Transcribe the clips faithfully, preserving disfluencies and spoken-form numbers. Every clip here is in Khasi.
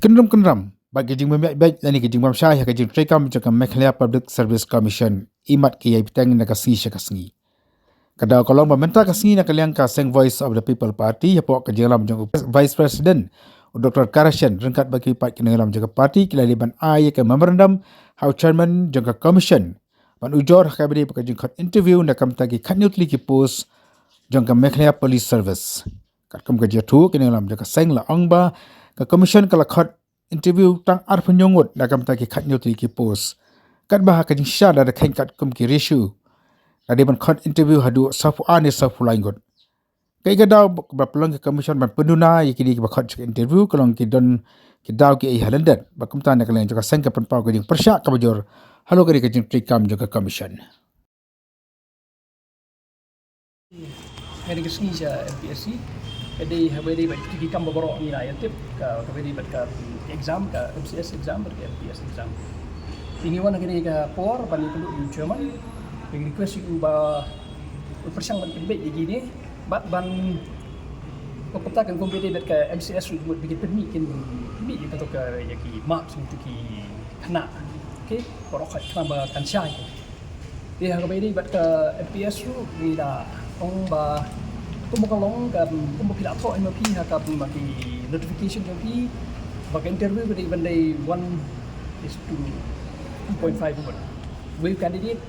Kynrum kynrum bad ka jingbym ïaid beit lane ka jingbym shai ha ka jingtrei kam jong ka Meghalaya Public Service Commission imat ki ïai bteng na ka sngi sha ka sngi. Ka daw ka long ba mynta ka sngi na ka liang ka seng Voice of the People Party hapoh ka jingïalam jong u Vice President u Doctor Karashen ryngkat bad ki paid ki nongïalam jong ka party ki la dei ban ai ïa ka memorandum ha u Chairman jong ka Commission ban ujor ha kaba ïadei bad ka jingkhot interview na ka bynta ki khatnyiw tylli ki post jong ka Meghalaya Police Service. Katkum ka jingïathuh, ki nongïalam jong ka seng la ong ba ka Commission ka la khot interview tang arphew hynñiew ngut na ka bynta ki khatnyiw tylli ki post. Katba ha ka jingshisha lada kheiñ katkum ki ratio, la dei ban khot interview haduh sawphew ar ne sawphew lai ngut. Kaei ka daw ba pynlong ka Commission ban pynduna ïa kine kiba khot sha ka interview, ka long ki don ki daw kiei ha lyndet. Bad kumta na ka liang jong ka seng ka pynpaw ka jingpyrshah kaba jur halor kane ka jingtrei kam jong ka Commission. Kane ka sngi sha M P S C ka dei, haba ïadei bad ki kam ba baroh ngi la ïa tip, ka, kaba ïadei bad ka exam, ka M C S exam bad ka M P S exam. Te ngi wan ha kane ka por ban ïakynduh ïa u Chairman, ngi request ïa u ba un pyrshang ban pynbeit ïa kine bad ban, ba kumta kan, kumba ïadei bad ka M C S ruh, mut ba kin pynmih, kin pynmih ïa kato ka, ïa ki marks ïa kito ki khynnah. Okay, baroh khoit khnang ba kan shai. Te ha kaba ïadei bad ka M P S ruh ngi da ong ba kumba ka long ka, kumba phi la thoh hi ma phi ha ka, ma ki notification jong phi, ba ka interview ka dei ban dei one is to two point five ngut. Wei u candidate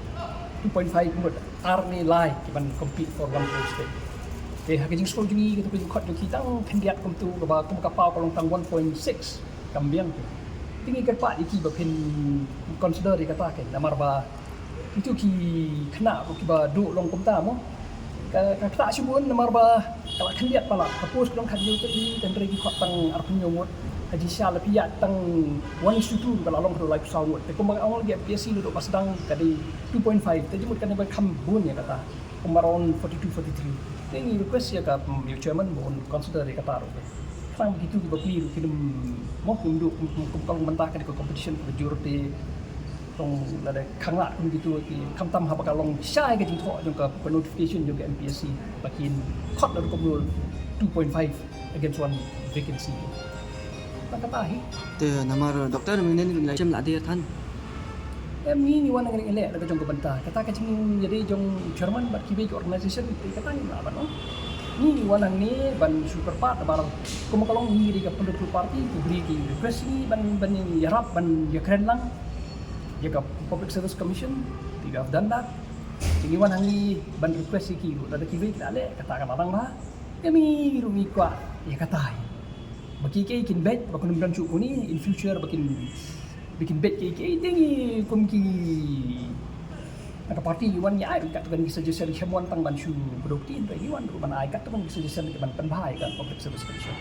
two point five ngut. Ar ne lai ki ban compete for one post. Te ha ka jingsngew jong ngi, kato ka jingkhot jong ki tang khyndiat kumto, kaba kum ka paw ka long tang one point six, kam biang te. Te ngi kyrpad ïa ki ba phin consider ïa kata, ke namar ba kito ki khynnah ruh kiba duh long kumta mo, ka, ka ktah shibun namar ba ka la khyndiat palat. Ka post ka long khathynñiew tylli, hynrei ki khot tang arphew hynñiew ngut. Ha jingshisha lada phi ïaid tang one is to two ka la long haduh laiphew saw ngut. Te kumba nga ong lagi, M P S C naduh ba sdang ka dei two point five, te jingmut kane ba kham bun ïa kata, kumba around forty-two, forty-three. Te ngi request ïa ka, mm, ïa u Chairman ba un consider ïa kata ruh. Khnang ba kito kiba plie ruh kin ym, mo, kin ym duh kum, kum, kum ka long mynta kane ka competition kaba jur te. Tang lada khanglad kum kito ki, khamtam haba ka long shai ka jingthoh jong ka, ka notification jong ka M P S C, ba kin khot la rukom rule two point five against one vacancy. Tang kata hi. Te namar Doctor mynne ngi la shem la dei than. Em, ngi, ngi wan ngi leh la ka jong ka bynta. Kata ka jingïadei jong Chairman bad kiwei ki organization, te kata ngim lah ban ong. Ngi, ngi wan hangne ban shu kyrpad namar kumba ka long ngi dei ka political party, ki briew ki request ngi ban, ban ïarap ban ïakren lang ïa ka Public Service Commission. Te we have done that. Te ngi wan hangne ban request ïa ki ruh, lada kiwei ki la leh, kata ka la nang bha. Te ngi ruh ngi kwah ïa kata hi. Ba kiei kiei kin beit, ba kin ym don shuh kine in future, ba kin, ba kin beit kiei kiei, te ngi kum ki, na ka party ngi wan ngi ai katto katne ki suggestion, shem wan tang ban shu kdew kti, te ngi wan ruh ban ai katto katne ki suggestion ki ban pynbha ïa ka Public Service Commission.